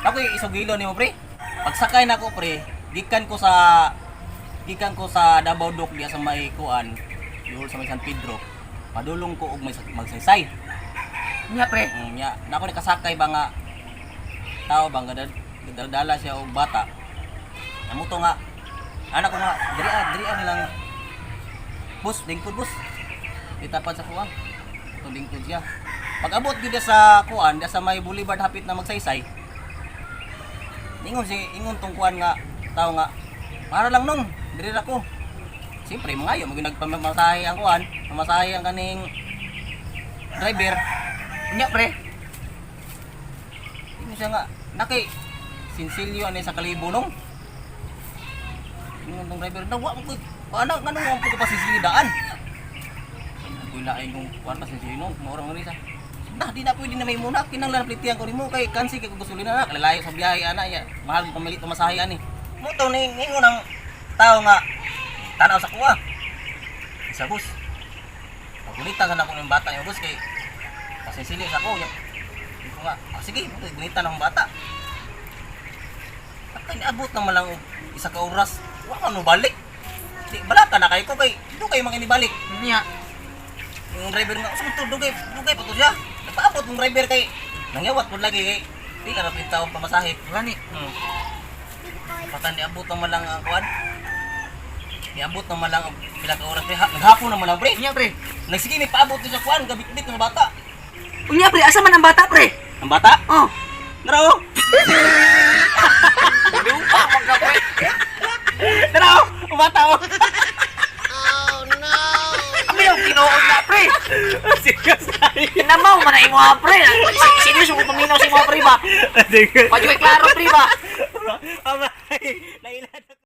Ako isugilo nimo, pre. Pagsakay nako, pre, gikan ko sa Davao Dock diya sa may kuan, duol sa may San Pedro. Padulong ko og may Magsaysay. Nya, pre. Nya, nako ni kasakay ba nga tao ba nga dala siya og bata. Amo to nga anak ko nga diri ah, diri ah nilang bus, lingkod bus. Itapan sa kuan. Ito lingkod siya. Pag abot gyud sa kuan, diya sa may boulevard hapit na Magsaysay. Ingon si ingon tong kuan nga tao nga para lang nung diri ra ko. Siyempre, mga ayo, mag nagpamasahe ang kuan, pamasahe ang kaning driver. Nya, pre. Ingon siya nga, nakay sinsilyo ani sa kalibo nung. Ingon tong driver, nawa mo ko, paano, ngano mo ko pa sinsilyo daan? Kuy lain kong kuan pa sinsilyo nung, maurang rin siya. Nah, di na pwede na may muna, kinanglan plitian ko nimo kay kansi kay gasolina na, kalalayo sa biyahe ana ya, mahal mo pamili pamasahe ani. Mo to ni ingon ang tao nga tanaw sa kuha. Sa bus. Pagunitan sa nako ng bata yung bus kay pasinsilyo sa ko. Sabi ko nga, ah, sige, gunitan ang bata. At niabot naman lang og isa ka oras, wa man mo balik. Di, balaka na kayo ko kay, do kayo mga inibalik. Nya. Yung driver nga, sa to, dugay, dugay pa to siya. Nagpaabot yung driver kay, nangyawat po lagi kay, di ka na taong pamasahe. Gani. Patan niabot naman lang ang kuan. Niabot naman lang ang pila ka oras pre. Ha, naghapon naman lang pre. Nya, pre. Nagsige may paabot ni sa kuan, gabit-bit ng bata. Unya, pre, asa man ang bata, pre? Ang bata? Oh. Naro! Lupa man ka, pre. Naro! Ang bata oh! Ano yung tinuod na, pre? Serious tayo. Namaw man na imo, ha, pre. Serious ko paminaw sa imo, pre ba? Serious. Padyo klaro, pre ba? Amay, nailan.